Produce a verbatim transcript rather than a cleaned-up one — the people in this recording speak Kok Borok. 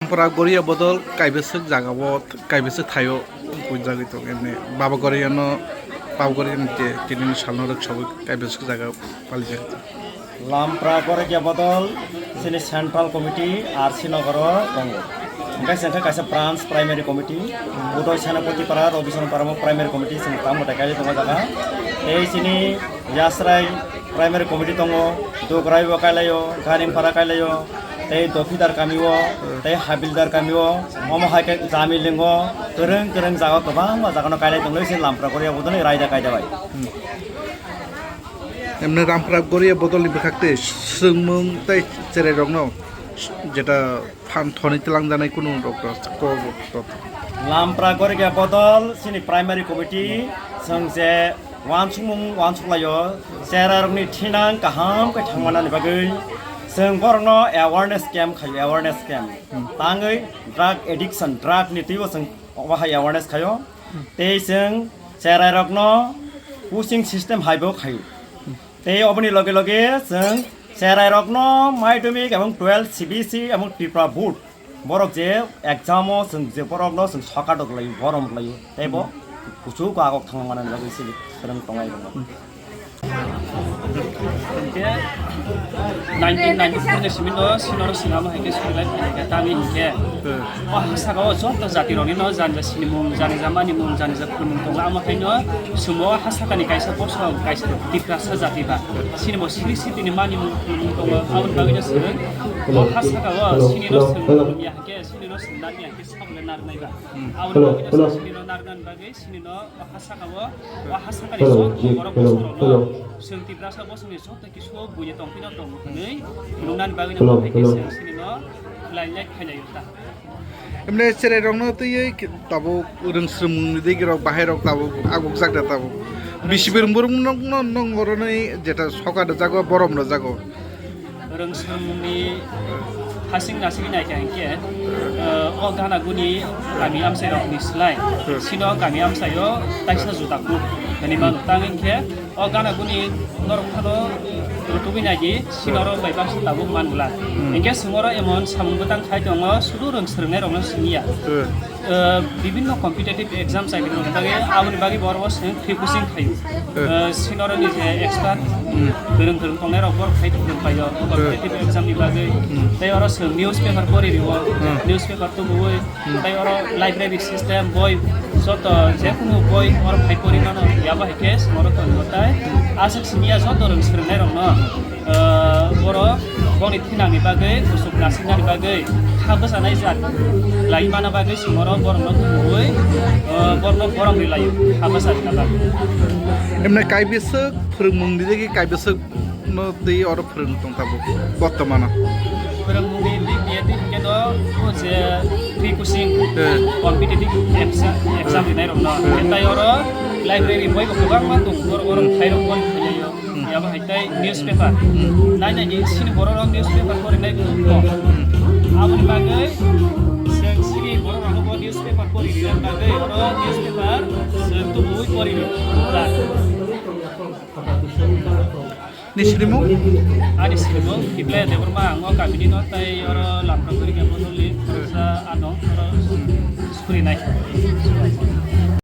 Ampra Goria bodol kaibeswk jagao, kaibeswk thaio puijagwi tongo, emni Baba Goriano, Baba Goriani je tinini salno rwk sogwi kaibeswk jagao palijak. Lampra Goria bodol chini Central Committee R C Nogoro tongo. Hingke chwngkhe kaisa branch primary committee, Udoy Senapati Para, Robi Chondro Para primary committee chwng tamo de kaijak tongo jaga. Tei chini Yasrai primary committee tongo, Dugrai bo kailaio, Garim Para kailaio, tei Dopidar kami o, tei Habildar kami o, omo hai khe Jamilingo, kwrwng kwrwng jaga kwbangma jaga no kailai tonglai se Lampra Goria bodol ni raida kaida bai. Emni Lampra Goria bodol ni bwkhak tei swrwngmung tei cherai rok no jeta phan thoni twlangjanai kunu rok to kok rok to. Lampra Goria bodol chini primary committee chwng je uansukmung uansuk laio, cherai rokni thinang kaham khe thangmanani bagwi chwng borokno awareness camp khaio, awareness camp. Hmm. Tangwi drug addiction, drug ni twibo chwng obo hai awareness khaio. Hmm. Tei chwng cherai rokno pushing system haibo khaio. Hmm. Tei oboni loge loge chwng cherai rokno madhyamik ebong twelve C B S E ebong Tripura board borok je exam o chwng je borok no chwng sokat rok lai borom lai tei bo kuchuk agok thang mani bagwi se kwrwng tongnai rok. Hingke nineteen ninety-four ni simi no senior sinama hai ke suri lai phai ke tami hingke o ha saka o joto jati rok ni no jani ja sinimung, jani ja manimung, jani ja khulumung tongo, amo hai no sumo ha saka ni kaisa bosong kaisa Tiprasa jati ba sinimo siri siti ni manimung khulumung tongo, aboni bagwi no siri o ha saka o sini no sengmung ya hingke sini no sengmani ya hingke sabole narnai ba aboni bagwi no sini no narnani bagwi sini no o ha saka o o ha saka ni joto borok bosong rok no seng Tiprasa bosong ni joto kisu buini tongphino tong hwnwi phunuknani bagwi no hai khe sini no khlai lai khailai ta. Emne cherai rokno twiwi tabuk rwngsrwngmung ni digi rok bahai rok tabuk aguk jak da tabuk. Bisi bwrwng bwrwng nok no nong oroni jeta soka da jago borom da jago. Rwngsrwngmung ni hasing nasing nai kha hinkhe o gana guni kami amchai rok ni slai sino kami amchai o taisa juda kuk hwnwi mano tang hinkhe O gana guni norok phano rutugwi naidi, sinorok bai baksa tabuk man glak. Hinkhe chwng oro emon samung bwtang khai tongo, sudu rwng swrwngnairokno simi ya. Eh, bibinno competitive exam chai rok bagwi, aboni bagwi borok chwng free coaching khaio. Eh, sinorokni je expert, kwrwng kwrwng tongnairok borok khai tongphai o competitive exam ni bagwi. Tei oro chwng newspaper pori rio, newspaper tubuwi. Tei oro library system, boi joto jekunu boi oro phai pori mano, yabo hai khe oro tongo. Tai aswk simi ya joto rwng swrwngnairokno, ah, borok boni thinangni bagwi, kuchuk nasiknani bagwi, kha bwchanai jat lai mana bagwi chwng oro borokno tubui, ah, borokno borom ri laio, kha bwcharina bagwi. Emne kaibiswk phwrwngmung ni digi kaibiswk no tei oro phwrwng tong tabuk bortomano. Phwrwngmungni dik diya dik hwnkhe no o je free coaching, eh, competitive exam, exam rinai rok no. Eh. Tei oro library boi bo kwbangma tong, oro, oro thai rok boi thai o. Hmm. Yabo hai tei newspaper. Hmm. Nai nai ni sini borok rok newspaper pori nai bo. Hmm. Aboni bagwi se sini borok rok bo newspaper pori rina bagwi oro newspaper se tubui pori rok. Ni sinimung? Ani sinimung Kiplaya Debbarma, ang o kamini no, tai oro Lampragori khe bodolni khoroksa ano oro suri nai.